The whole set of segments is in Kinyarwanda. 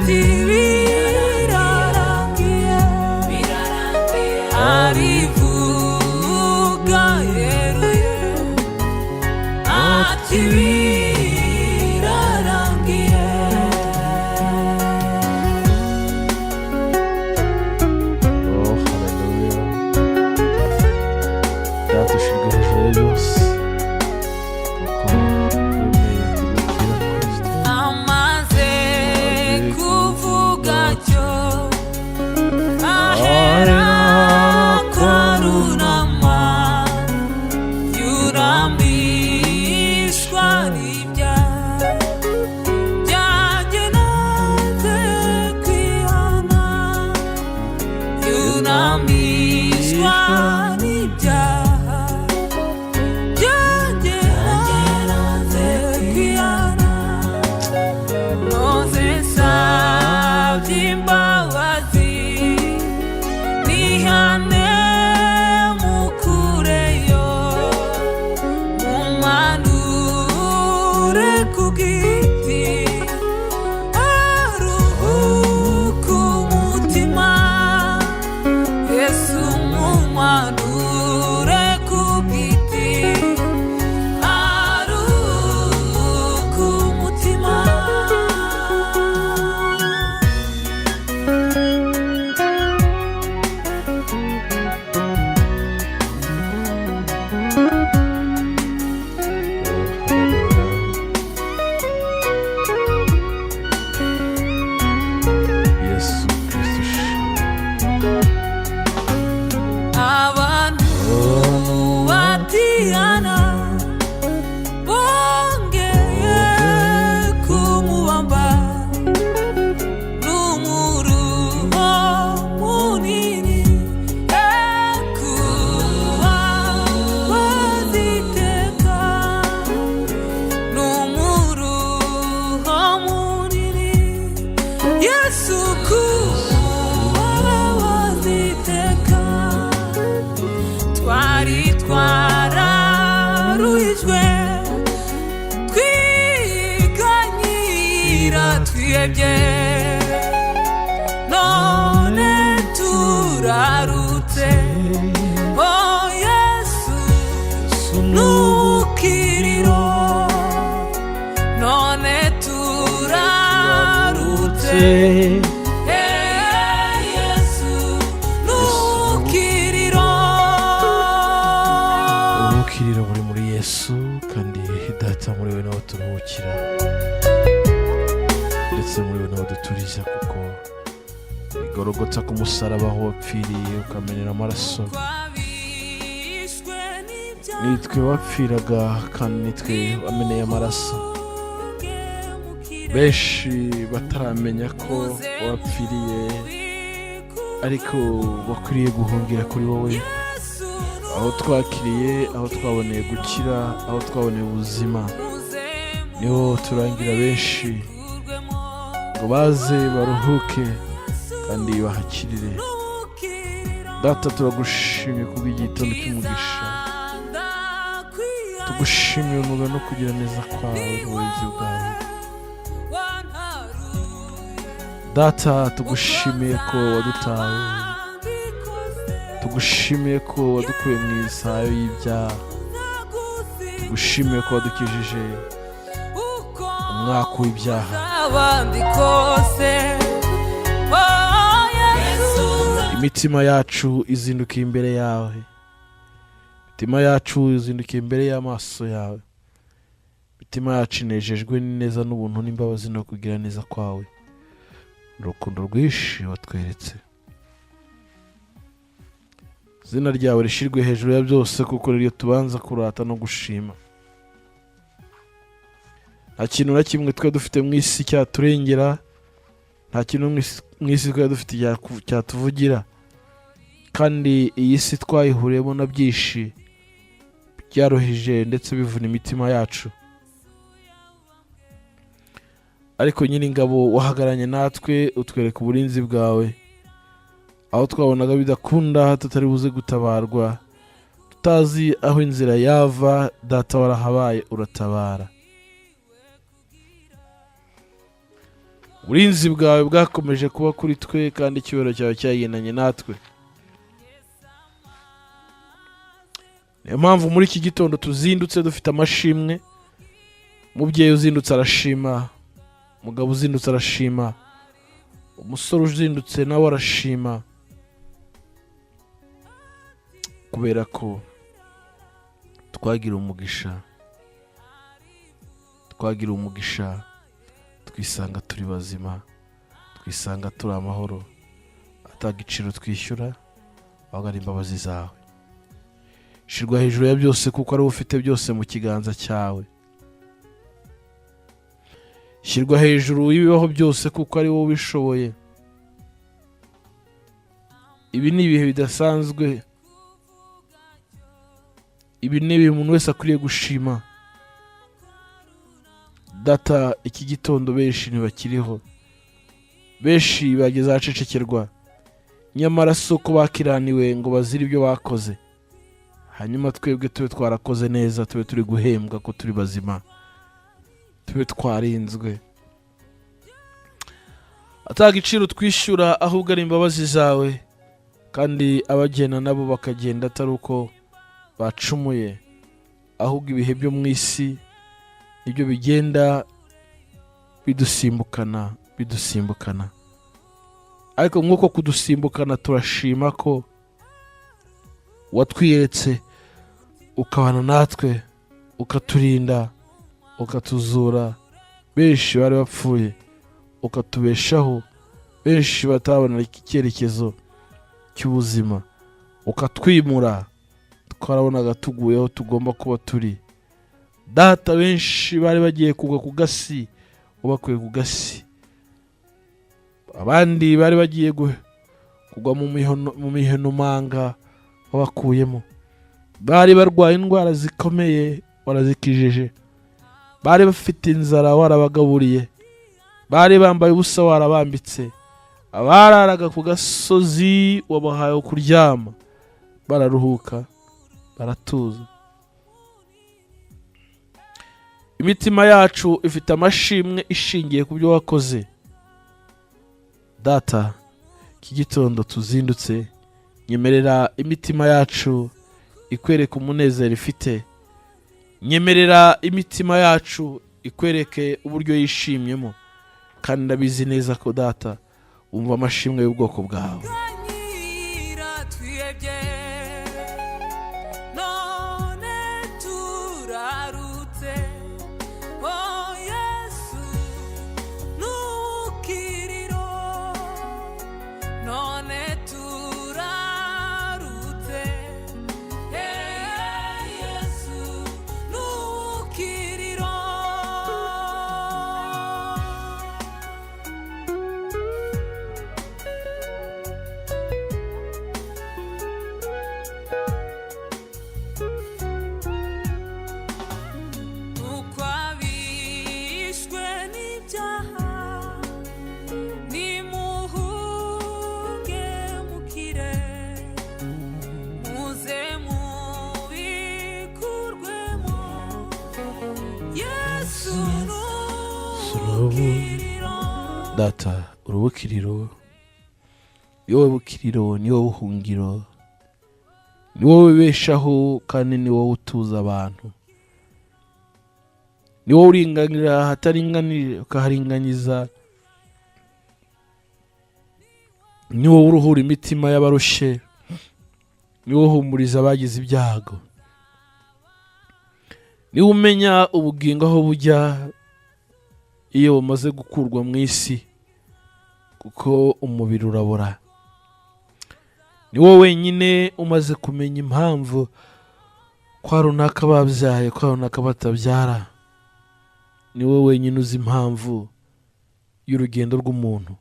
Ati birarangiye, arivuga yeruye, ati birarangiye. Oh, haleluya. Data, ushyirwe hejuru ya byose kuko wemeye kudupfira, Kristo. Amaze kuvuga atyo, ahera karunama, yunamishwa n'ibyaha byanjye nanze kwihana, yunamishwa n'ibyaha byanjye nanze kwihana. Nkoze nsabye imbabazi, nihane mukureyo, mumanure ku giti, aruhuke umutima. Yesu, mumanure ku giti, aruhuke umutima. Oh, haleluya. Yesu Kristo ushimwe. Abantu batihana bongeye kumubamba n'umuruho munini ekuba baziteka n'umuruho munini, Yesu kuba baziteka. Twari twararuhijwe, twiganyira, twihebye, none turarutse. Oh Yesu, n'ubukiriro, none turarutse. Eh, Yesu n'ubukiriro. Ubukiriro buri muri Yesu, kandi Data, muri we naho turuhukira, ndetse muri we naho duturiza, kuko igorogota ku musaraba aho wapfiriye ukamenera amaraso, Twabishwe n'ibyaha, nitwe wapfiraga kandi nitwe wameneye amaraso. Benshi bataramenya ko wapfiriye, ariko bakwiriye guhungira kuri wowe, aho twakiriye, aho twaboneye gukira, aho twaboneye ubuzima, niho turangira benshi ngo baze baruhuke kandi bahakirire. Data, turagushimye kubw'igitondo cy'umugisha, tugushimiye umwuga no kugira neza kwawe n'uburinzi bwawe. Data, tugushimiye ko wadutaye, tugushimiye ko wadukuye mu isayo y'ibyaha, tugushimiye ko wadukijije umwaka w'ibyaha. Abandi kose, oh Yesu. Imitima yacu izindukiye imbere yawe, imitima yacu izindukiye imbere y'amaso yawe, imitima yacu inejejwe neza n'ubuntu n'imbabazi no kugira neza kwawe, urukundo rwinshi watweretse. Izina ryawe rishyirwe hejuru ya byose, kuko ririyo tubanza kurata no gushima. Nta kintu na kimwe twari dufite mu isi cyaturengera, nta kintu mu isi twari dufite cyatuvugira, kandi iyi si twayihuriyemo na byinshi byaruhije ndetse bivuna imitima yacu, ariko Nyiringabo, wahagararanye natwe, utwereka uburinzi bwawe aho twabonaga bidakunda, tutari buze gutabarwa, tutazi aho inzira yava. Data, warahabaye, uratabara. Uburinzi bwawe bwakomeje kuba kuri twe, kandi icyubahiro cyawe cyagendanye natwe. Niyo mpamvu muri iki gitondo tuzindutse dufite amashimwe. Umubyeyi uzindutse arashima, umugabo uzindutse arashima, umusore uzindutse nawe arashima, kubera ko twagira umugisha, twagira umugisha, twisanga turi bazima, twisanga turi amahoro, atagiciro twishyura, ahubwo ari imbabazi zawe. Shirwa hejuru ya byose, kuko ari wowe ufite byose mu kiganza cyawe. Shyirwa hejuru y'ibibaho byose, kuko ari wowe ubishoboye. Ibi ni ibihe bidasanzwe, ibi ni ibihe umuntu wese akwiriye gushima. Data, iki gitondo benshi ntibakiriho, benshi bageze ahacecekerwa, nyamara si uko bakiraniwe ngo bazire ibyo bakoze. Hanyuma twebwe tube twarakoze neza, tube turi guhembwa ko turi bazima, tube twarinzwe, atagiciro twishyura, ahubwo ari imbabazi zawe. Kandi abagenda nabo bakagenda atari uko bacumuye, ahubwo ibihe byo mu isi nibyo bigenda bidusimbukana, bidusimbukana. Ariko nk'uko kudusimbukana, turashima ko watwiyeretse, ukabana natwe, ukaturinda, ukatuzura. Benshi bari bapfuye, ukatubeshaho. Benshi batabona icyerekezo cy'ubuzima, ukatwimura. Twarabonaga tuguye aho tugomba kuba turi. Data, benshi bari bagiye kugwa ku gasi, ubakuye ku gasi. Abandi bari bagiye kugwa mu mihenomanga, wabakuyemo. Bari barwaye indwara zikomeye, warazikijije. Bari bafite inzara, warabagaburiye. Bari bambaye ubusa, warabambitse. Abararaga ku gasozi, wabahaye kuryama, bararuhuka, baratuza. Imitima yacu ifite amashimwe ishingiye ku byo wakoze. Data, iki gitondo tuzindutse, nyemerera imitima yacu ikwereke umunezero ifite. Nyemerera imitima yacu ikwereke uburyo yishimyemo, kandi ndabizi neza ko Data wumva amashimwe y'ubwoko bwawe. Ganyira twihebye, none turarutse. Oh Yesu, n'ubukiriro, none turarutse. Eh, Yesu, n'ubukiriro. Uko abishwe n'ibyaha, nimuhuge mukire, muze mubikurwemo. Yesu n'ubukiriro. Data, urubukiriro, ni wowe bukiriro, ni wowe buhungiro, ni wowe ubeshaho, kandi ni wowe utuza abantu. Ni wowe uringanira ahataringaniye ukaharinganiza, ni wowe uruhura imitima y'abarushye, ni wowe uhumuriza abagize ibyago, ni wowe umenya ubugingo aho bujya iyo bumaze gukurwa mu isi, kuko umubiri urabora. Ni wowe wenyine umaze kumenya impamvu kwa runaka babyaye, kwa runaka batabyara. Ni wowe wenyine uzi impamvu y'urugendo rw'umuntu.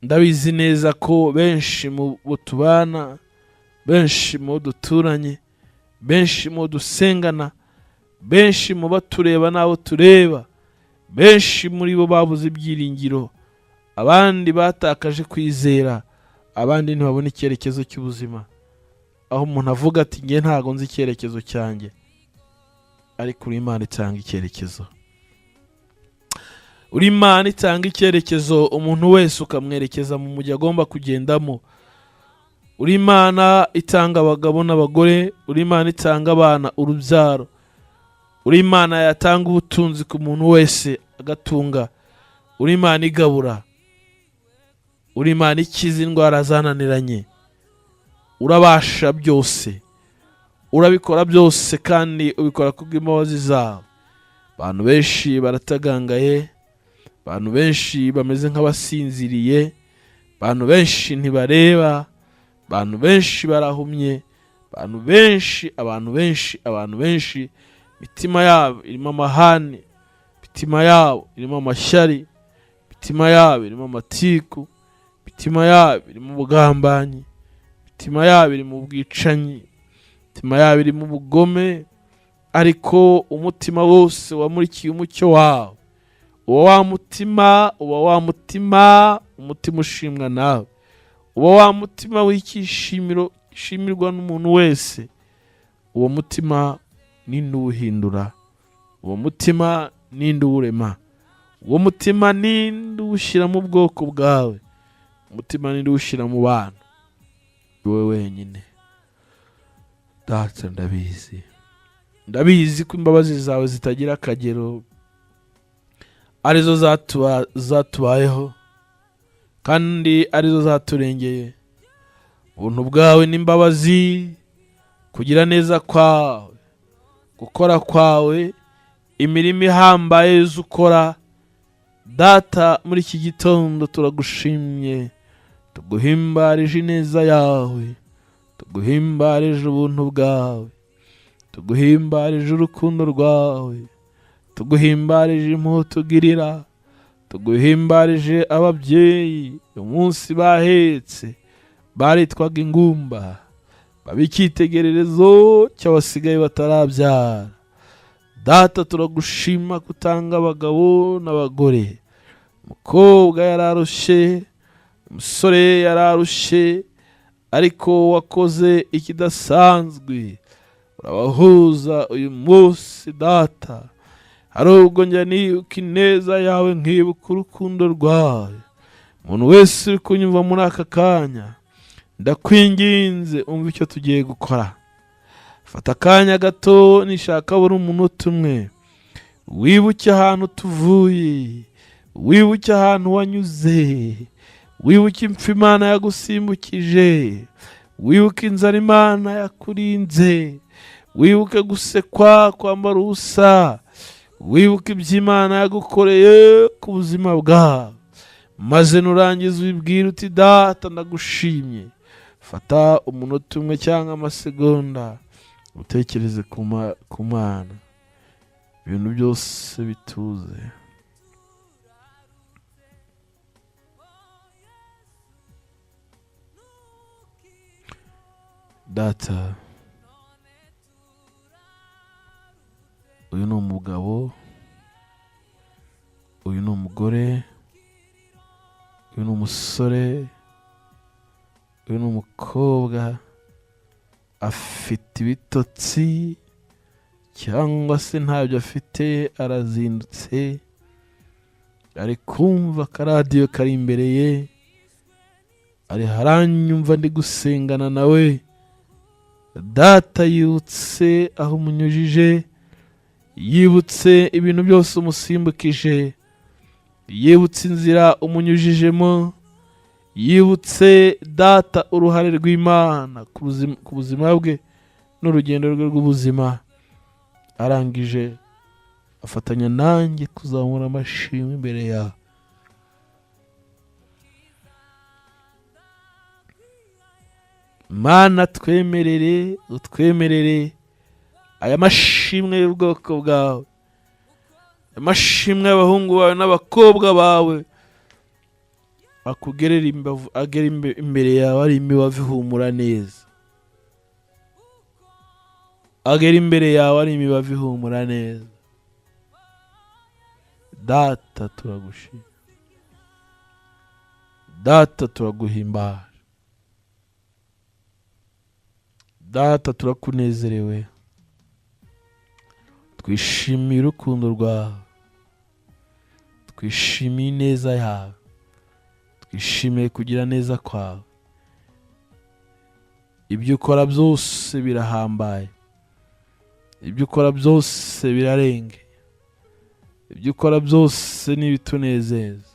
Ndabizi neza ko benshi mu bo tubana, benshi mu bo duturanye, benshi mu bo dusengana, benshi mu batureba n'abo tureba, benshi muri bo babuze ibyiringiro, abandi batakaje kwizera, abandi ntibabona icyerekezo cy'ubuzima. Aho umuntu avuga ati nge ntago nzi icyerekezo cyanjye, ariko uri Imana itanga icyerekezo. Uri Imana itanga icyerekezo umuntu wese ukamwerekeza mu mujyi agomba kugendamo. Uri Imana itanga abagabo n'abagore, uri Imana itanga abana urubyaro, uri Imana yatanga ubutunzi ku muntu wese agatunga, uri Imana igabura, uri Imana ikiza indwara zananiranye. Urabasha byose, urabikora byose kandi ubikora kubw'imbabazi zawe. Abantu benshi baratagangaye, abantu benshi bameze nk'abasinziriye, abantu benshi ntibareba, abantu benshi barahumye, abantu benshi, abantu benshi, abantu benshi, imitima yabo irimo amahane, imitima yabo irimo amashyari, imitima yabo irimo amatiku, imitima yabo irimo ubugambanyi, imitima yabo irimo ubwicanyi, imitima yabo irimo ubugome. Ariko umutima wose wamurikiye umucyo wawe, uba wa mutima, uba wa mutima, umutima ushimwa nawe, uba wa mutima w'icyishimiro ushimirwa n'umuntu wese. Uwo mutima ninde uwuhindura? Uwo mutima ninde uwurema? Uwo mutima ninde uwushyira mu bwoko bwawe? Umutima ninde uwushyira mu bantu? Ni wowe wenyine Data. Ndabizi, ndabizi ko imbabazi zawe zitagira akagero arizo zatubayeho kandi arizo zaturengeye. Ubuntu bwawe n'imbabazi, kugira neza kwawe, gukora kwawe, imirimo ihambaye ukora Data, muri iki gitondo turagushimye, tuguhimbarije ineza yawe, tuguhimbarije ubuntu bwawe, tuguhimbarije urukundo rwawe, tuguhimbarije impuhwe utugirira, tuguhimbarije ababyeyi umunsi bahetse baritwaga ingumba, baba icyitegererezo cy'abasigaye batarabyara. Data, turagushima kutanga abagabo n'abagore. Umukobwa yararushye, umusore yararushye, ariko wakoze ikidasanzwe urabahuza uyu munsi. Data, hari ubwo njya nibuka ineza yawe, nkibuka urukundo rwawe. Umuntu wese uri kunyumva muri aka kanya, ndakwinginze umva icyo tugiye gukora. Fata akanya gato, nishaka buri umunota umwe, wibuke ahantu tuvuye, wibuke ahantu wanyuze, wibuke impfu Imana yagusimbukije, wibuke inzara Imana yakurinze, wibuke gusekwa, kwambara ubusa, wibuke ibyo Imana yagukoreye ku buzima bwawe. Maze nurangiza ubibwire uti: "Data, ndagushimye." Fata umunota umwe cyangwa amasegonda utekereze ku Mana, ibintu byose bituze. Data, uyu ni umugabo, uyu ni umugore, uyu ni umusore, uyu ni umukobwa, afite ibitotsi cyangwa se ntabyo afite, arazindutse, ari kumva akaradiyo kari imbere ye, ari haranyumva ndi gusengana nawe. Data, yibutse aho umunyujije, yibutse ibintu byose umusimbukije, yibutse inzira umunyujijemo, yibutse Data uruhare rw'Imana ku buzima bwe n'urugendo rwe rw'ubuzima. Arangije afatanya nanjye kuzamura amashimwe imbere yawe. Mana, twemerere, utwemerere aya mashimwe y'ubwoko bwawe, amashimwe y'abahungu bawe n'abakobwa bawe, akugerera imbavu, agera imbere yawe ari imibavu ihumura neza, agera imbere yawe ari imibavu ihumura neza. Data, turagushima. Data, turaguhimbara. Data, turakunezerewe, twishimiye urukundo rwawe, Twishimiye ineza yawe, twishimiye kugira neza kwawe. Ibyo ukora byose birahambaye, ibyo ukora byose birarenge, ibyo ukora byose ni ibitunezeza,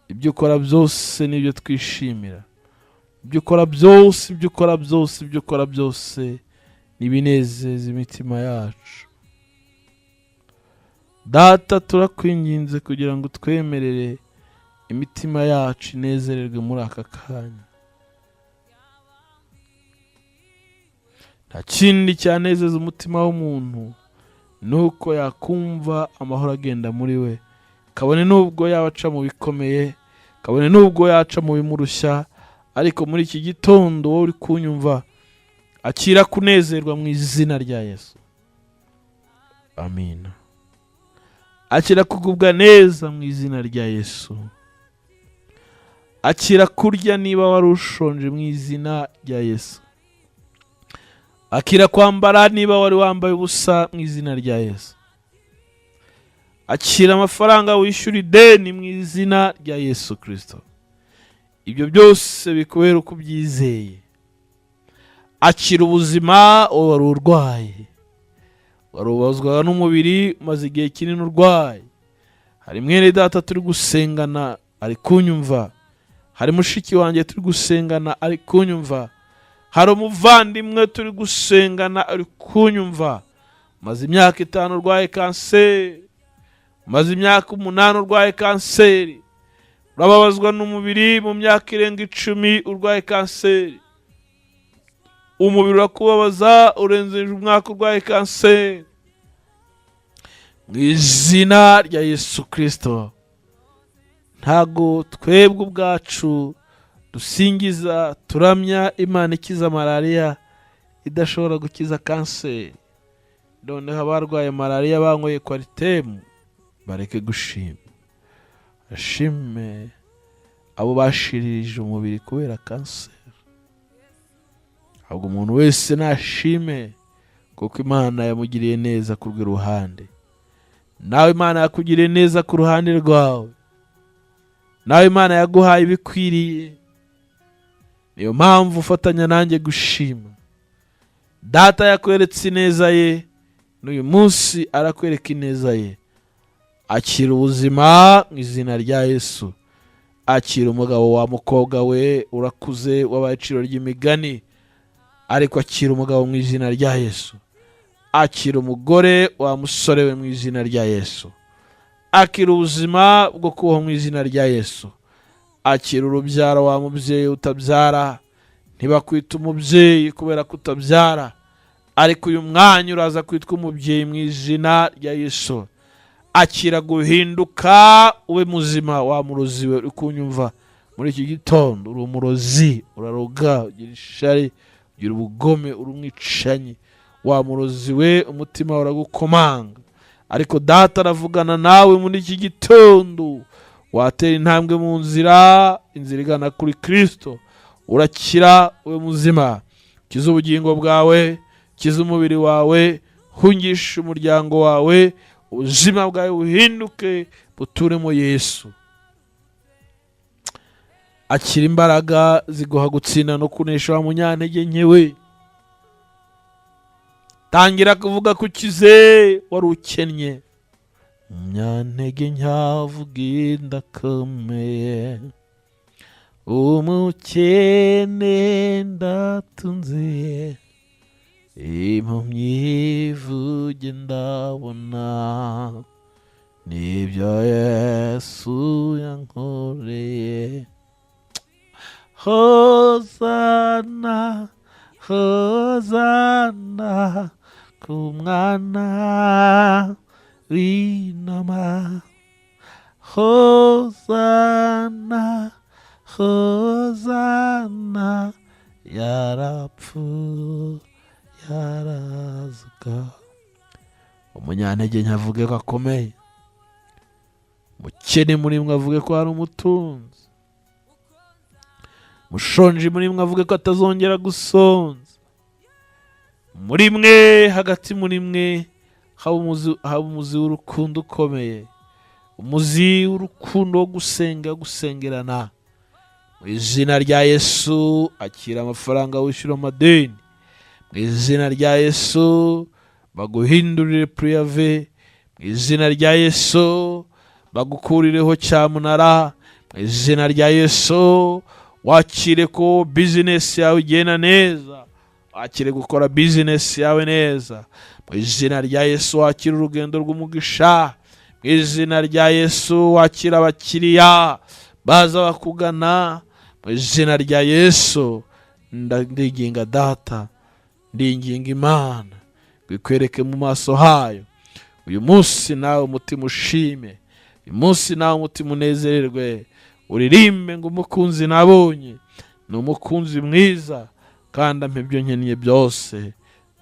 ibyo ukora byose ni ibyo twishimira, ibyo ukora byose, ibyo ukora byose, ibyo ukora byose ni ibinezeza imitima yacu. Data, turakwinginze kugira ngo utwemerere imitima yacu inezererwe muri aka kanya. Nta kindi cyanezeza umutima w'umuntu nuko yakumva amahoro agenda muri we, kabone n'ubwo yaba aca mu bikomeye, kabone n'ubwo yaca mu bimurushya. Ariko muri iki gitondo wowe uri kunyumva, akira kunezerwa mu izina rya Yesu, amina. Akira kugubwa neza mu izina rya Yesu. Akira kurya niba wari ushonje mu izina rya Yesu. Akira kwambara niba wari wambaye ubusa mu izina rya Yesu. Akira amafaranga wishyura ideni mu izina rya Yesu Kirisito. Ibyo byose bikubera uko ubyizeye. Akira ubuzima wari urwaye, warubazwaga n'umubiri, umaze igihe kinini urwaye. Hari mwene data turi gusengana ari kunyumva, hari mushiki wanjye turi gusengana ari kunyumva, hari umuvandimwe turi gusengana ari kunyumva. Umaze imyaka 5 urwaye kanseri, umaze imyaka 8 urwaye kanseri, urababazwa n'umubiri mu myaka irenga 10 urwaye kanseri, umubiri urakubabaza urenzeje umwaka urwaye kanseri. Mu izina rya Yesu Kirisito, ntago twebwe ubwacu dusingiza turamya Imana ikiza malariya idashobora gukiza kanseri. Noneho abarwaye malariya banyweye kwaritemu bareke gushima, bashime abo bashiririje umubiri kubera kanseri. Ahubwo umuntu wese nashime kuko Imana yamugiriye neza ku rwe ruhande. Nawe Imana yakugiriye neza ku ruhande rwawe, nawe Imana yaguhaye ibikwiriye. Niyo mpamvu ufatanya nanjye gushima. Data yakweretse ineza ye, n'uyu munsi arakwereka ineza ye. Akira ubuzima mu izina rya Yesu. Akira umugabo wa mukobwa we, urakuze wabaye iciro ry'imigani, ariko akira umugabo mu izina rya Yesu. Akira umugore wa musore we mu izina rya Yesu. Akira ubuzima bwo kubaho mu izina rya Yesu. Akira urubyaro wa mubyeyi utabyara. Ntibakwita umubyeyi kubera kutabyara, ariko uyu mwanya uraza kwitwa umubyeyi mu izina rya Yesu. Akira guhinduka ube muzima wa murozi we uri kunyumva muri iki gitondo. Uri umurozi, uraroga, ugira ishari, ugira ubugome, uri umwicanyi. Wa murozi we, umutima uragukomanga, ariko data aravugana nawe muri iki gitondo. Watera intambwe mu nzira, inzira igana kuri Kirisito, urakira ube muzima. Kiza ubugingo bwawe, kiza umubiri wawe, hungisha umuryango wawe, ubuzima bwawe buhinduke buturemo Yesu. Akira imbaraga ziguha gutsinda no kunesha wa munyantege nke we. Tangira kuvuga ko ukize wari ukennye. Umunyantege nkavuga ndakomeye, umukene ndatunze, impumyi ivuge ndabona, nibyo Yesu yankoreye. Hozana, hozana ku mwana w'intama, hozana, hozana, yarapfu yarazuka. Umunyantege nkavuge ko akomeye, umukene muri mwe avuge ko hari umutunzi, mushonji muri mwe avuge ko atazongera gusonza. Muri mwe, hagati muri mwe haba umuzi w'urukundo ukomeye. Umuzi w'urukundo wo gusenga, gusengerana. Mu izina rya Yesu, akira amafaranga wishyura amadeni. Mu izina rya Yesu, baguhindurire préavis. Mu izina rya Yesu, bagukurireho cyamunara. Mu izina rya Yesu, wakire ko bizinesi yawe igenda neza, wakire gukora bizinesi yawe neza. Mu izina rya Yesu, wakire urugendo rw'umugisha. Mu izina rya Yesu, wakire abakiriya baza bakugana. Mu izina rya Yesu, ndinginga Data, ndinginga Imana ngo ikwereke mu maso hayo uyu munsi, nawe umutima ushime. Uyu munsi nawe umutima unezererwe, uririmbe ngo: "Umukunzi nabonye ni umukunzi mwiza, kandi ampa ibyo nkeneye byose.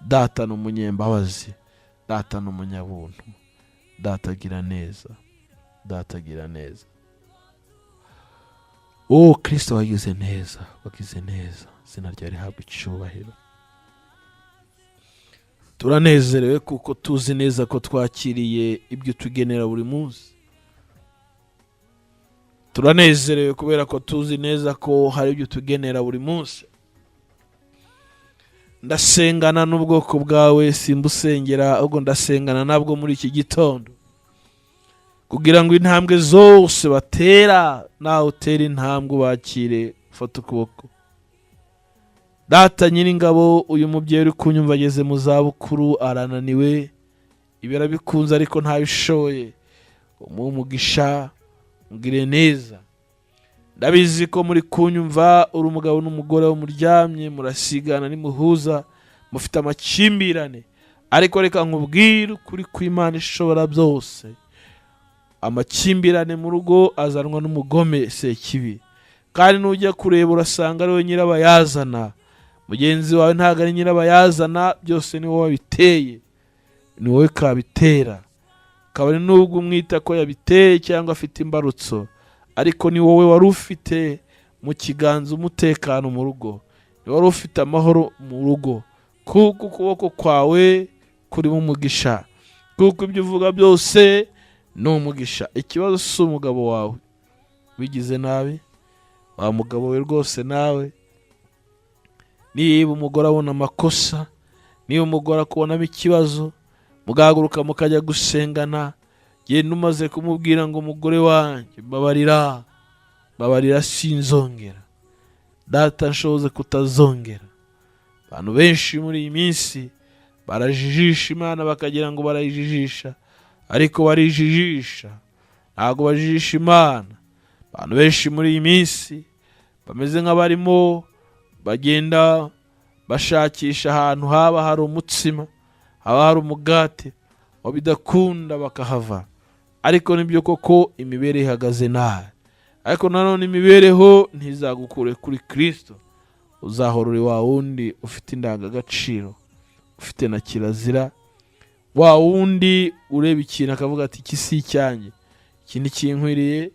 Data ni umunyembabazi, Data ni umunyabuntu, Data agira neza, Data agira neza." Oh Kirisito, wagize neza, wagize neza, izina ryawe rihabwa icyubahiro. Turanezerewe kuko tuzi neza ko twakiriye ibyo utugenera buri munsi. Turanezerewe kubera ko tuzi neza ko hari ibyo utugenera buri munsi. Ndasengana n'ubwoko bwawe, simbusengera, ahubwo ndasengana nabwo muri iki gitondo, kugira ngo intambwe zose batera, nawe utera intambwe, ubakire, ufate ukuboko. Data Nyiringabo, uyu mubyeyi uri kunyumva ageze mu zabukuru, arananiwe, ibi arabikunze ariko ntabishoboye. Umuhe umugisha, mugire neza. Ndabizi ko muri kunyumva uri umugabo n'umugore wo muryamye, murasigana, nimuhuza, mufite amakimbirane. Ariko reka nkubwire ukuri kw'Imana ishobora byose: amakimbirane mu rugo azanwa n'umugome Sekibi, kandi nujya kureba urasanga ari we nyirabayazana. Mugenzi wawe ntabwo ari nyirabayazana, byose ni wowe wabiteye, ni wowe kabitera. Kabone n'ubwo umwita ko yabiteye cyangwa afite imbarutso, ariko ni wowe wari ufite mu kiganza umutekano mu rugo, ni wari ufite amahoro mu rugo, kuko ukuboko kwawe kurimo umugisha, kuko ibyo uvuga byose ni umugisha. Ikibazo si umugabo wawe wigize nabi, wa mugabo we rwose nawe. Niba umugore abona amakosa, niba umugore akubonamo ikibazo, mugahaguruka mukajya gusengana, genda umaze kumubwira ngo: "Umugore wanjye, mbabarira, mbabarira, sinzongera. Data, nshoboze kutazongera." Abantu benshi muri iyi minsi barajijisha Imana, bakagira ngo barayijijisha, ariko barijijisha, ntabwo bajijisha Imana. Abantu benshi muri iyi minsi bameze nk'abarimo bagenda bashakisha ahantu haba hari umutsima, haba hari umugati, aho bidakunda bakahava. Ariko nibyo koko imibereho ihagaze nabi, ariko nanone imibereho ntizagukure kuri Kirisito. Uzahora uri wa wundi ufite indangagaciro, ufite na kirazira, wa wundi ureba ikintu akavuga ati: "Iki si icyanjye, iki ntikinkwiriye,"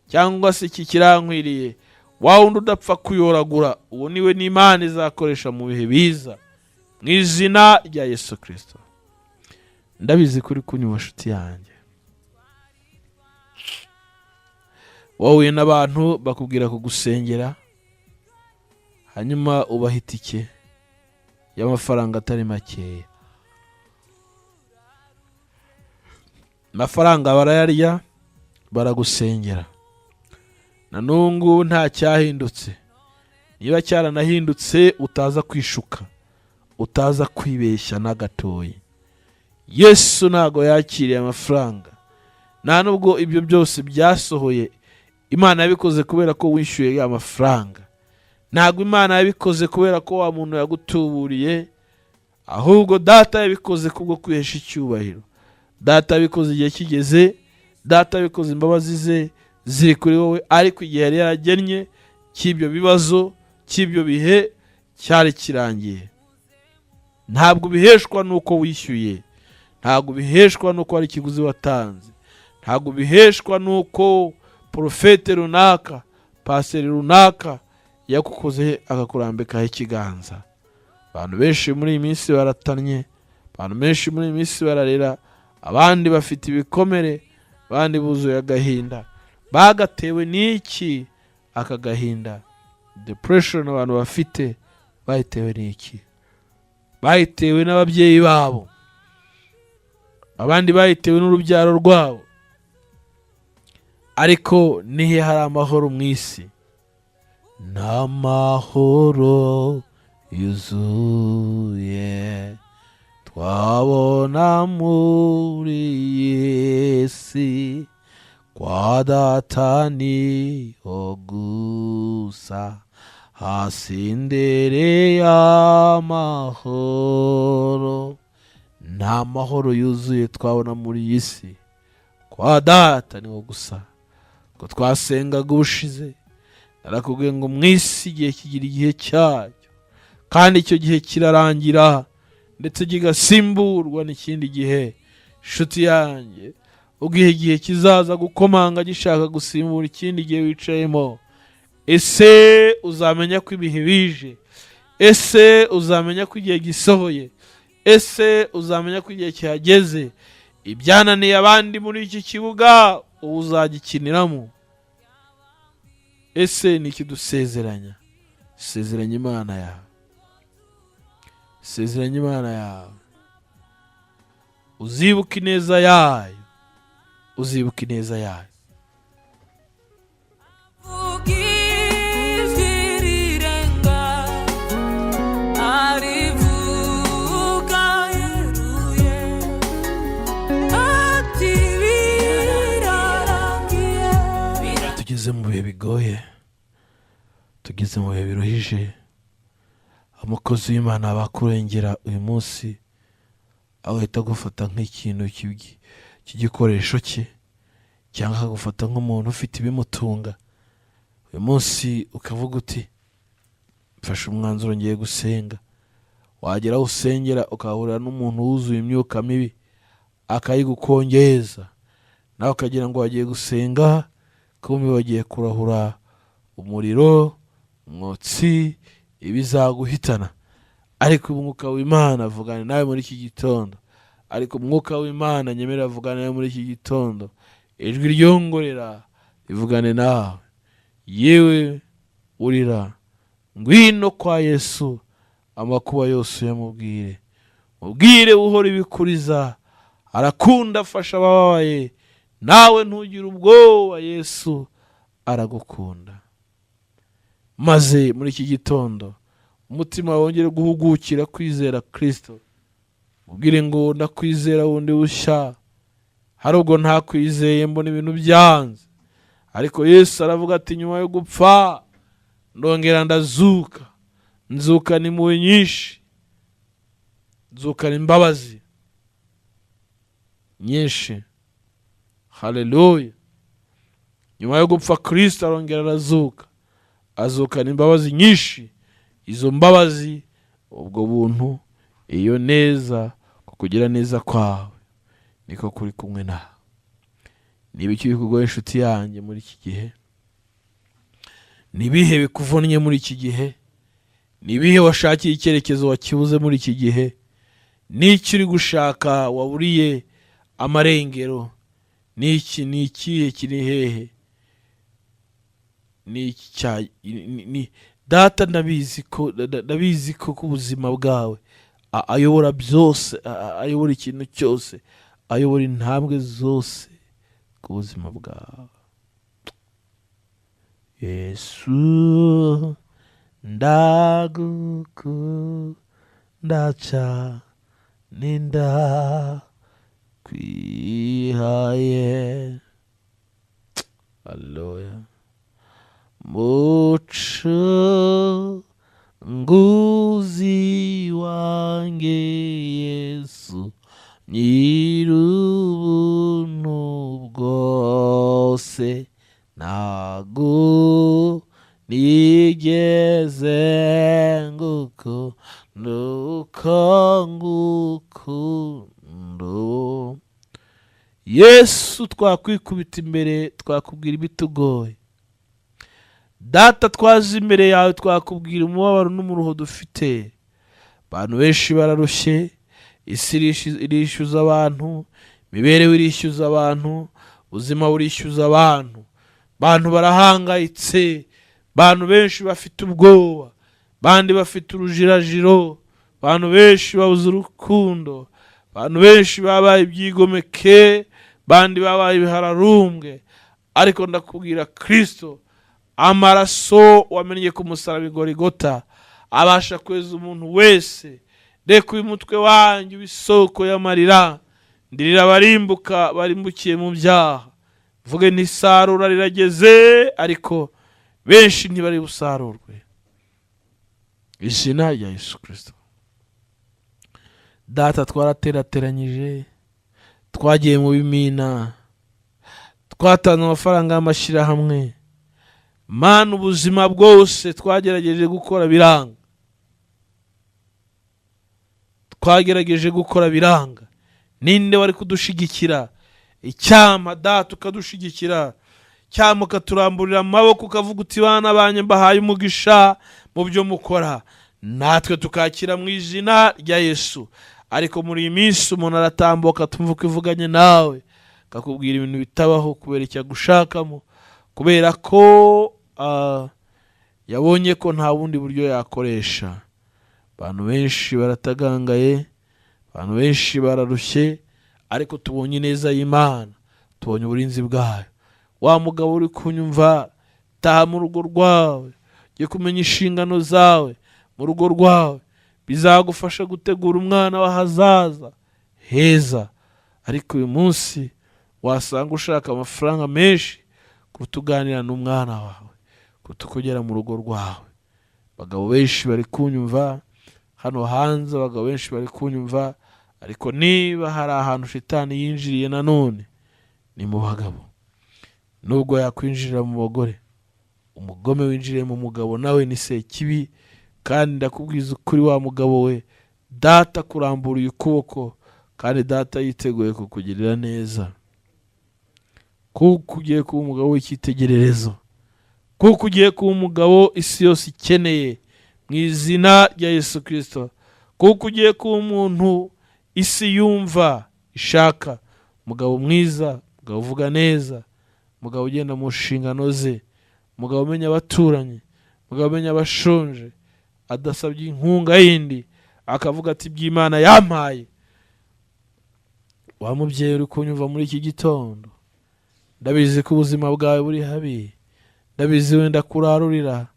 cyangwa se "iki kirankwiriye." Wa wundi udapfa kuyoragura, uwo niwe n'Imana izakoresha mu bihe biza, mu izina rya Yesu Kirisito. Ndabizi kuri kunyuma, nshuti yanjye, wahuye n'abantu bakubwira kugusengera, hanyuma ubaha itike y'amafaranga atari makeya. Amafaranga barayarya, baragusengera, na n'ubu ngubu nta cyahindutse. Niba cyaranahindutse, utaza kwishuka, utaza kwibeshya na gatoya. Yesu ntabwo yakiriye amafaranga, nta nubwo ibyo byose byasohoye. Imana yabikoze kubera ko wishyuye ya mafaranga. Ntabwo Imana yabikoze kubera ko wa muntu yagutuburiye, ahubwo Data yabikoze kubwo kwihesha icyubahiro. Data yabikoze igihe kigeze, Data yabikoze imbabazi ze ziri kuri wowe, ariko igihe yari yaragennye cy'ibyo bibazo, cy'ibyo bihe, cyari kirangiye. Ntabwo ubiheshwa n'uko wishyuye, ntabwo ubiheshwa n'uko hari ikiguzi watanze, ntabwo ubiheshwa n'uko porofete runaka, paseri runaka yagukoze akakurambikaho ikiganza. Abantu benshi muri iyi minsi baratannye, abantu benshi muri iyi minsi bararira, abandi bafite ibikomere. Abandi buzuye agahinda. Bagatewe n'iki aka gahinda? Depression abantu bafite bayitewe n'iki? Bayitewe n'ababyeyi babo, abandi bayitewe n'urubyaro rwabo. Ariko nihe hari amahoro mu isi? N'amahoro yuzuye twabona muri iyi si, kwa Data niho gusa hasendereye amahoro. Nta mahoro yuzuye twabona muri iyi si, kwa Data niho gusa. Ko twasengaga ubushize, narakubwiye ngo mu isi igihe kigira igihe cyacyo, kandi icyo gihe kirarangira ndetse kigasimburwa n'ikindi gihe. Inshuti yanjye, ubwo igihe kizaza gukomanga gishaka gusimbura ikindi gihe wicayemo, ese uzamenya ko ibihe bije? Ese uzamenya ko igihe gisohoye? Ese uzamenya ko igihe kihageze? Ibyananiye abandi muri iki kibuga, ubu uzagikiniramo? Ese ni iki dusezeranya? Sezeranya Imana yawe, sezeranya Imana yawe, uzibuka ineza yayo, uzibuka ineza yayo. Vuga ijwi rirenga, arivuga yeruye, ati: "Birarangiye." Tugeze mu bihe bigoye, tugeze mu bihe biruhije. Umukozi w'Imana bakurengera uyu munsi, agahita agufata nk'ikintu cy'igikoresho cye, cyangwa akagufata nk'umuntu ufite ibimutunga. Uyu munsi ukavuga uti: "Mfashe umwanzuro, ngiye gusenga." Wagera aho usengera ukahurira n'umuntu wuzuye imyuka mibi, akayigukongeza, nawe ukagira ngo wagiye gusenga, kumbe bagiye kurahura umuriro, umwotsi, ibizaguhitana. Ariko Umwuka w'Imana avugana nawe muri iki gitondo. Ariko Umwuka w'Imana nyemerera avugana nawe muri iki gitondo. Ijwi ryongorera rivugane nawe: "Yewe urira, ngwino kwa Yesu, amakuba yose uyamubwire. Mubwire uhora ibikuriza, arakunda, afasha abababaye. Nawe ntugire ubwoba, Yesu aragukunda." Maze muri iki gitondo umutima wongere guhugukira kwizera Kirisito. Ubwire ngo: "Ndakwizera bundi bushya. Hari ubwo ntakwizeye mbona ibintu byanze, ariko Yesu aravuga ati: 'Nyuma yo gupfa ndongera ndazuka, nzukana impuhwe nyinshi, nzukana imbabazi nyinshi.'" Haleluya! Nyuma yo gupfa, Kirisito arongera arazuka, azukana imbabazi nyinshi. Izo mbabazi, ubwo buntu, iyo neza, kukugira neza kwawe niko kuri kumwe nawe. Niba icyo bikugoye, inshuti yanjye, muri iki gihe, ni ibihe bikuvunnye muri iki gihe? Ni ibihe washakiye icyerekezo wakibuze muri iki gihe? N'icyo uri gushaka waburiye amarengero? Ni iki? Ni ikihe? Kiri hehe? Ni iki Data ndabizi ko ku buzima bwawe ayobora byose, ayobora ikintu cyose, ayobora intambwe zose ku buzima bwawe. Yesu, ndagukunda cyane, ndakwihaye. Haleluya! Mucunguzi wanjye Yesu, nyir'ubuntu bwose, ntago nigeze ngukunda uko ngukunda ubu. Yesu, twakwikubita imbere, twakubwira ibitugoye. Data, twaje imbere yawe, twakubwira umubabaro n'umuruho dufite. Abantu benshi bararushye, isi irishyuza abantu, imibereho irishyuza abantu, Ubuzima burishyuza abantu, abantu barahangayitse, abantu benshi bafite ubwoba, bandi bafite urujirajiro, abantu benshi babuze urukundo, abantu benshi babaye ibyigomeke, bandi babaye ibihararumbwe. Ariko ndakubwira, Kirisito, amaraso wamennye ku musaraba i Gorigota abasha kweza umuntu wese. Reka uyu mutwe wanjye ube isoko y'amarira, ndirira abarimbuka barimbukiye mu byaha, mvuge ntisarura rirageze, ariko benshi ntibari busarurwe. Izina rya Yesu Kirisito. Data, twaraterateranyije, twagiye mu bimina, twatanze amafaranga y'amashyirahamwe. Mana, ubuzima bwose twagerageje gukora biranga, twagerageje gukora biranga. Ninde wari kudushigikira? Icyampa Data ukadushigikira, cyangwa ukaturamburira amaboko, ukavuga uti: "Bana banjye, mbahaye umugisha mu byo mukora," natwe tukakira mu izina rya Yesu. Ariko muri iyi minsi umuntu aratambuka, tumva uko ivuganye nawe, akakubwira ibintu bitabaho kubera icyo agushakamo, kubera ko yabonye ko nta bundi buryo yakoresha. Abantu benshi baratagangaye, abantu benshi bararushye, ariko tubonye ineza y'Imana, tubonye uburinzi bwayo. Wa mugabo uri kunyumva, taha mu rugo rwawe, ujye kumenya inshingano zawe mu rugo rwawe, bizagufasha gutegura umwana w'ahazaza heza. Ariko uyu munsi wasanga ushaka amafaranga menshi kuruta uganira n'umwana wawe, kuruta uko ugera mu rugo rwawe. Abagabo benshi bari kunyumva hano hanze, abagabo benshi bari kunyumva, ariko niba hari ahantu shitani yinjiriye nanone ni mu bagabo. Nubwo yakwinjirira mu bagore, umugome winjiriye mu mugabo nawe ni sekibi. Kandi ndakubwiza ukuri, wa mugabo we, Data kuramburiye ukuboko, kandi Data yiteguye kukugirira neza, kuko ugiye kuba umugabo w'icyitegererezo, kuko ugiye kuba umugabo isi yose ikeneye mu izina rya Yesu Kirisito, kuko ugiye kuba umuntu isi yumva ishaka, umugabo mwiza, umugabo uvuga neza, umugabo ugenda mu nshingano ze, umugabo umenya abaturanyi, umugabo umenya abashonje, adasabye inkunga yindi, akavuga ati: "Iby'Imana yampaye." Wa mubyeyi uri kunyumva muri iki gitondo, ndabizi ko ubuzima bwawe buri habi, ndabizi wenda kurarurira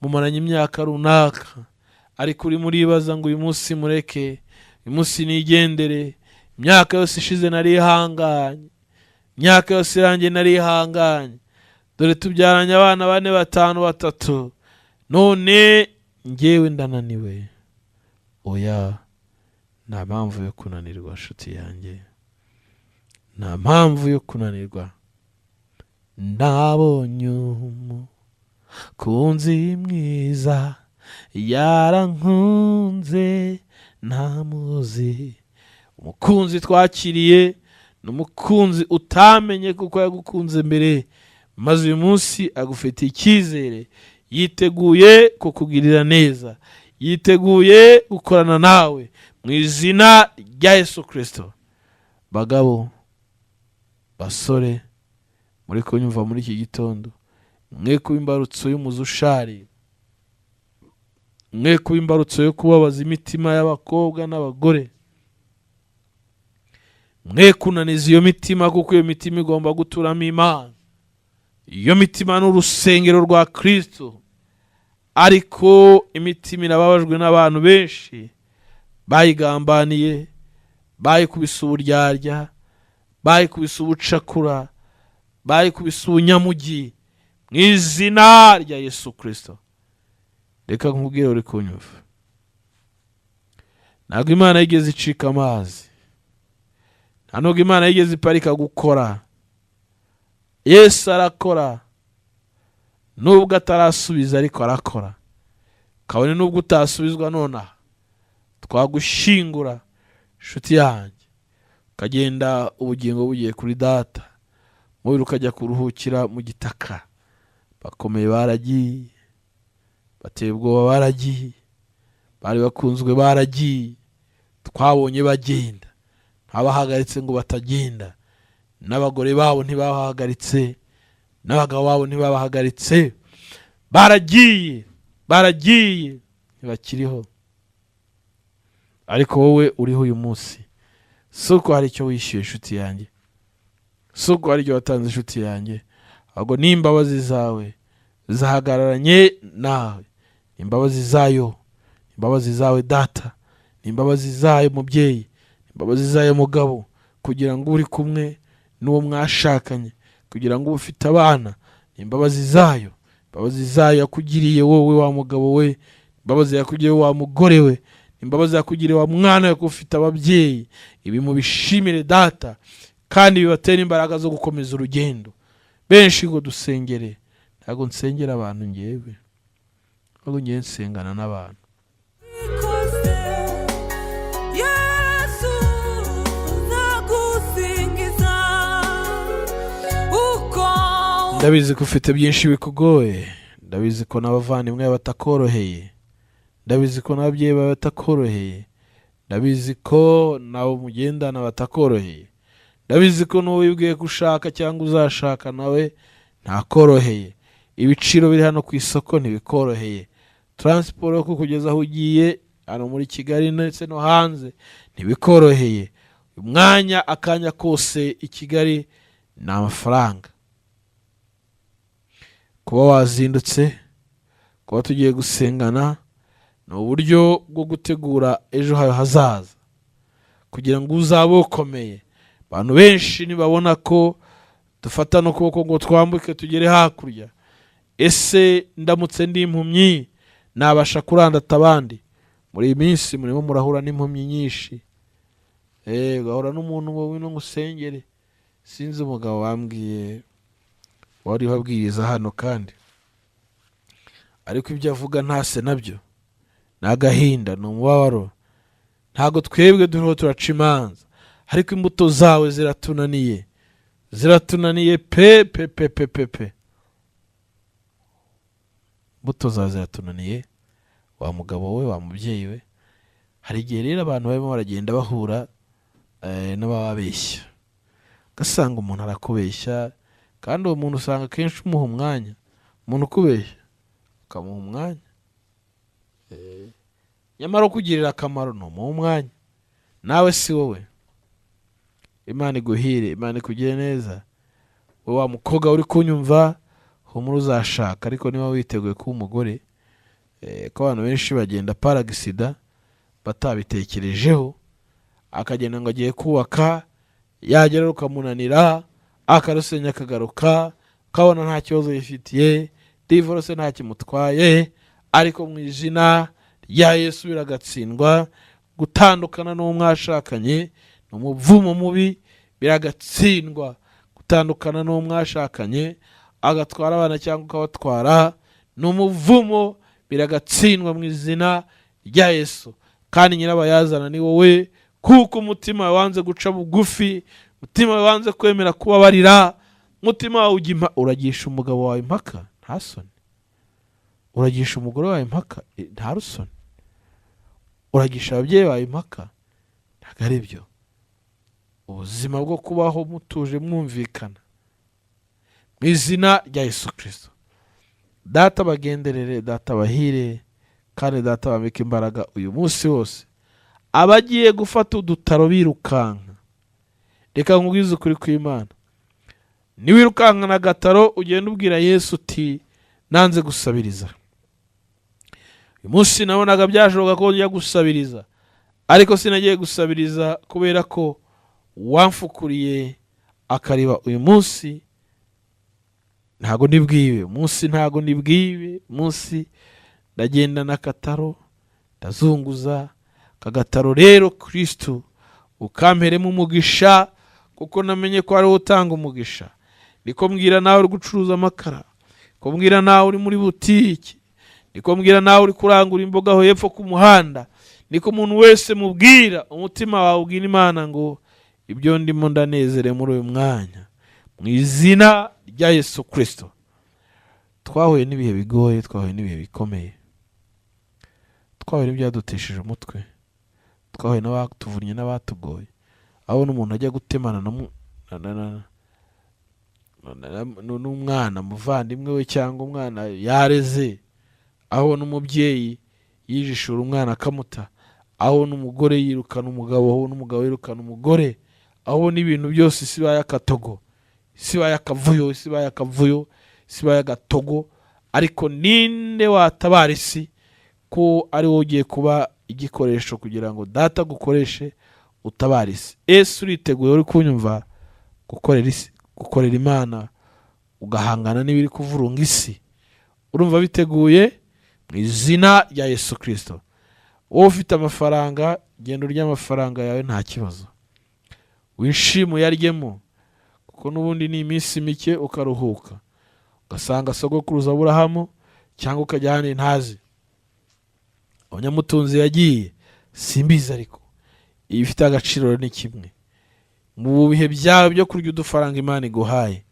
mumaranye imyaka runaka, ariko urimo uribaza ngo: "Uyu munsi mureke, uyu munsi nigendere, imyaka yose ishize narihanganye, imyaka yose irangiye narihanganye, dore tubyaranye abana bane, batanu, batatu, none ngewe ndananiwe." Oya, nta mpamvu yo kunanirwa, nshuti yanjye, nta mpamvu yo kunanirwa. Nabonye umukunzi mwiza, yarankunze ntamuzi. Umukunzi twakiriye ni umukunzi utamenye kuko yagukunze mbere, maze uyu munsi agufitiye icyizere, yiteguye kukugirira neza, yiteguye gukorana nawe mu izina rya Yesu Kirisito. Bagabo, basore muri kunyumva muri iki gitondo, mwe kuba imbarutso y'umuzi ushariye, mwe kuba imbarutso yo kubabaza imitima y'abakobwa n'abagore, mwe kunaniza iyo mitima, kuko iyo mitima igomba guturamo Imana. Iyo mitima ni urusengero rwa Kirisito. Ariko imitima irababajwe n'abantu benshi bayigambaniye, bayikubise uburyarya, bayikubise ubucakura, bayikubise ubunyamugi. Mu izina rya Yesu Kirisito, reka nkubwire uri kunyumva, ntabwo Imana yigeze icika amazi, nta nubwo Imana yigeze iparika gukora. Yesu arakora nubwo atarasubiza, ariko arakora. Kabone nubwo utasubizwa nonaha, twagushyingura, inshuti yanjye, ukagenda ubugingo bugiye kuri Data, umubiri ukajya kuruhukira mu gitaka. Bakomeye baragiye, bateye ubwoba baragiye, bari bakunzwe baragiye, twabonye bagenda, ntabahagaritse ngo batagenda. N'abagore babo ntibabahagaritse, n'abagabo babo ntibabahagaritse. Baragiye, baragiye, ntibakiriho. Ariko wowe uriho uyu munsi, si uko hari icyo wishyuye, inshuti yanjye, si uko hari icyo watanze, inshuti yanjye, ahubwo ni imbabazi zawe zahagararanye nawe. Ni imbabazi zayo, imbabazi zawe data, ni imbabazi zayo mubyeyi, ni imbabazi zayo mugabo, kugira ngo uri kumwe n'uwo mwashakanye, kugira ngo ube ufite abana. Ni imbabazi zayo, imbabazi zayo yakugiriye wowe wa mugabo we, imbabazi yakugiriye wa mugore we, imbabazi yakugiriye wa mwana we, ko ufite ababyeyi. Ibi mubishimire data, kandi bibatera imbaraga zo gukomeza urugendo. Benshi ngo dusengere. Ntabwo nsengera abantu ngewe, ahubwo ngewe nsengana n'abantu. Bikoze Yesu, nzagusingiza uko Ndabizi ko ufite byinshi bikugoye. Ndabizi ko n'abavandimwe batakoroheye. Ndabizi ko n'ababyeyi bawe batakoroheye. Ndabizi ko nabo mugendana batakoroheye. Ndabizi ko n'uwo wibwiye ko ushaka cyangwa uzashaka nawe ntakoroheye. Ibiciro biri hano ku isoko ntibikoroheye. Transport yo kukugeza aho ugiye hano muri Kigali ndetse no hanze ntibikoroheye. Umwanya, akanya kose i Kigali ni amafaranga. Kuba wazindutse, kuba tugiye gusengana, ni uburyo bwo gutegura ejo hawe hazaza kugira ngo uzabe ukomeye. Abantu benshi nibabona ko dufata n'ukuboko ngo twambuke tugere hakurya. Ese ndamutse ndi impumyi, nabasha kurandata abandi? Muri iyi minsi murimo murahura n'impumyi nyinshi. Ugahura n'umuntu ngo wino ngusengere. Sinzi umugabo wambwiye wari wabwiriza hano kandi, ariko ibyo avuga ntase nabyo, ni agahinda, ni umubabaro. Ntabwo twebwe turiho turaca imanza, ariko imbuto zawe ziratunaniye, ziratunaniye pe pe pe pe pe pe. Imbuto zawe ziratunaniye, wa mugabo we, wa mubyeyi we. Hari igihe rero abantu barimo baragenda bahura n'abababeshya, ugasanga umuntu arakubeshya, kandi uwo muntu usanga akenshi umuha umwanya. Umuntu ukubeshya ukamuha umwanya, nyamara ukugirira akamaro ntumuha umwanya. Nawe si wowe. Imana iguhire, Imana ikugire neza. Wowe wa mukobwa uri kunyumva, humura, uzashaka. Ariko niba witeguye kuba umugore, ko abantu benshi bagenda par accident batabitekerejeho, akagenda ngo agiye kubaka, yagera rukamunanira, akarusenya, akagaruka, ukabona nta kibazo yifitiye, divorce nta kimutwaye. Ariko mu izina rya Yesu biragatsindwa. Gutandukana n'uwo mwashakanye ni umuvumo mubi, biragatsindwa. Gutandukana n'uwo mwashakanye agatwara abana cyangwa ukabatwara ni umuvumo, biragatsindwa mu izina rya Yesu. Kandi nyirabayazana ni wowe, kuko umutima wawe wanze guca bugufi, umutima wawe wanze kwemera kubabarira, umutima wawe ujya uragisha umugabo wawe impaka, nta soni? Uragisha umugore wawe impaka, nta rusoni? Uragisha ababyeyi bawe impaka? Ntabwo ari byo. Ubuzima bwo kubaho mutuje, mwumvikana, mu izina rya Yesu Kirisito. Data bagenderere, data bahire, kandi data bambike imbaraga uyu munsi wose. Abagiye gufata udutaro birukanka, reka nkubwize ukuri kw'Imana: niwirukankana agataro, ugenda ubwira Yesu uti: "Nanze gusabiriza uyu munsi. Nabonaga byashoboka ko njya gusabiriza, ariko sinagiye gusabiriza kubera ko wamfukuriye akariba. Uyu munsi ntago nibwibe, munsi ntago nibwibe, munsi ndagenda n'akataro, ndazunguza aka gataro. Rero Kirisitu, ukamperemo umugisha, kuko namenye ko ariwe utanga umugisha." Niko mbwira nawe uri gucuruza amakara, niko mbwira nawe uri muri butiki, niko mbwira nawe uri kurangura imboga aho hepfo ku muhanda, niko umuntu wese mubwira: umutima wawe ubwira Imana ngo: "Ibyo ndimo ndanezerewe muri uyu mwanya", mu izina rya Yesu Kirisito. Twahuye n'ibihe bigoye, twahuye n'ibihe bikomeye, twahuye n'ibyadutesheje umutwe, twahuye n'abatuvunnye n'abatugoye, aho n'umuntu ajya gutemana na, mu- na, na, na, N'umwana muvandimwe we cyangwa umwana yareze, aho n'umubyeyi yijishura umwana akamuta, aho n'umugore yirukana umugabo, aho n'umugabo yirukana umugore, aho n'ibintu byose isi ibaye akatogo, isi ibaye akavuyo, isi ibaye akavuyo, isi ibaye agatogo. Ariko ninde watabara isi ko ari wowe ugiye kuba igikoresho kugira ngo Data agukoreshe utabara isi? Ese uriteguye, uri kunyumva, gukorera isi, gukorera Imana, ugahangana n'ibiri kuvurunga isi? Urumva biteguye? Mu izina rya Yesu Kirisito, wowe ufite amafaranga, genda urya amafaranga yawe, nta kibazo, wishime uyaryemo, kuko n'ubundi ni iminsi mike ukaruhuka, ugasanga sogokuruza Aburahamu cyangwa ukajya ahandi ntazi abanyamutunzi yagiye, simbizi. Ariko ibifite agaciro ni kimwe: mu bihe byawe byo kurya udufaranga Imana iguhaye,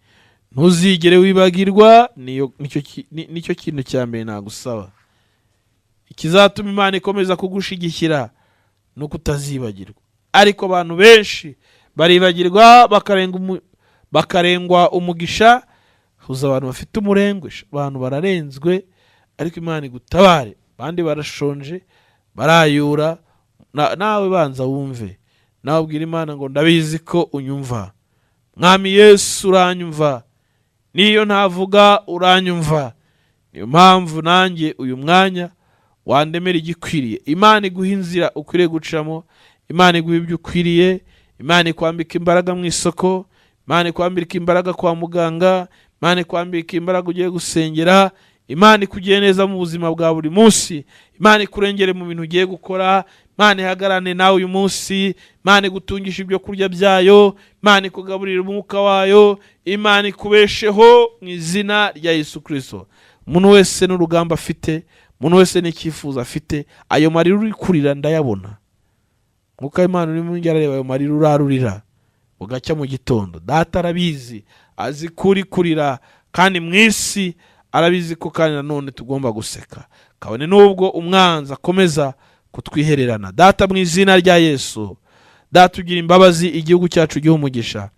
ntuzigere wibagirwa. Nicyo kintu cya mbere nagusaba. Ikizatuma Imana ikomeza kugushyigikira ni uko utazibagirwa. Ariko abantu benshi baribagirwa, bakarengwa umugisha. Huza abantu bafite umurengwe, abantu bararenzwe, ariko Imana igutabare. Abandi barashonje, barayura. Nawe banza wumve, nawe ubwira Imana ngo: "Ndabizi ko unyumva, Mwami Yesu, uranyumva, niyo ntavuga uranyumva. Niyo mpamvu nanjye uyu mwanya wandemera igikwiriye." Imana iguha inzira ukwiriye gucamo, Imana iguha ibyo ukwiriye, Imana ikwambika imbaraga mu isoko, Imana ikwambika imbaraga kwa muganga, Imana ikwambika imbaraga ugiye gusengera, Imana ikugiye neza mu buzima bwa buri munsi, Imana ikurengere mu bintu ugiye gukora, Imana ihagarane nawe uyu munsi, Imana igutungisha ibyo kurya byayo, Imana ikugaburira umwuka wayo, Imana ikubesheho mu izina rya Yesu Kirisito. Umuntu wese n'urugamba afite, umuntu wese n'icyifuzo afite, ayo marira uri kurira ndayabona. Mwuka w'Imana urimo arareba ayo marira urarurira bugacya mu gitondo. Data arabizi, azi ko uri kurira, kandi mu isi arabizi ko kandi nanone tugomba guseka, kabone n'ubwo umwanzi akomeza kutwihererana. Data, mu izina rya Yesu, Data ugira imbabazi, igihugu cyacu giha umugisha,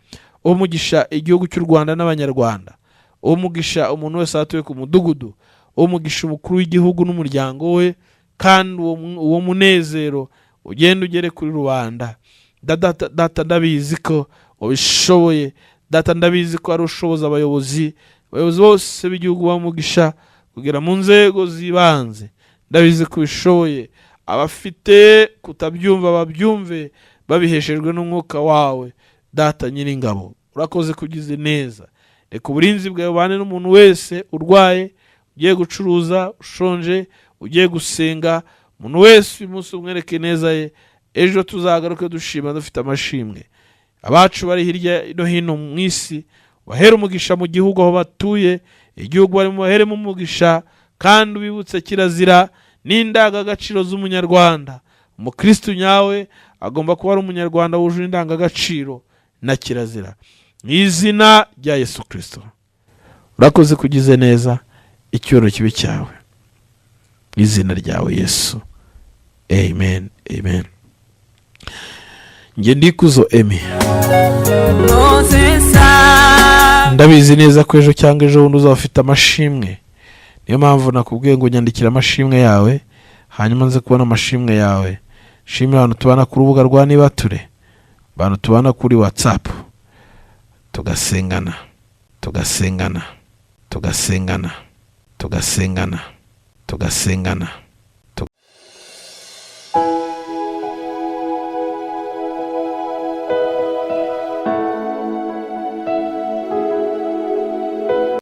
umugisha igihugu cy'u Rwanda n'Abanyarwanda, umugisha umuntu wese atuye ku mudugudu, umugisha umukuru w'igihugu n'umuryango we, kandi uwo munezero ugenda ugere kuri rubanda. Data, ndabizi ko ubishoboye. Data, ndabizi ko ari ushoboza abayobozi, abayobozi bose b'igihugu bamugisha kugera mu nzego z'ibanze. Ndabizi ko ubishoboye. Abafite kutabyumva babyumve babiheshejwe n'umwuka wawe. Data Nyiringabo, urakoze kugize neza. Reka uburinzi bwawe bubane n'umuntu wese urwaye, ugiye gucuruza, ushonje, ugiye gusenga. Umuntu wese uyu munsi umwereke neza ye, ejo tuzagaruke dushima dufite amashimwe. Abacu bari hirya no hino mu isi, bahere umugisha mu gihugu aho batuye, igihugu barimo baheremo umugisha, kandi ubibutse kirazira n'indangagaciro z'Umunyarwanda. Umukristu nyawe agomba kuba ari Umunyarwanda wujuje indangagaciro na kirazira. Mu izina rya Yesu Kirisito, urakoze kugize neza, icyubahiro kibe cyawe, mu izina ryawe Yesu, amen, amen. Njye Ndikuzo Emi. No se sabe. Ndabizi neza ko ejo cyangwa ejo bundi uzaba ufite amashimwe. Niyo mpamvu nakubwiye ngo nyandikira amashimwe yawe, hanyuma nze kubona amashimwe yawe. Shimira abantu tubana ku rubuga rwa Nibature, abantu tubana kuri WhatsApp, tugasengana, tugasengana, tugasengana, tugasengana, tugasengana.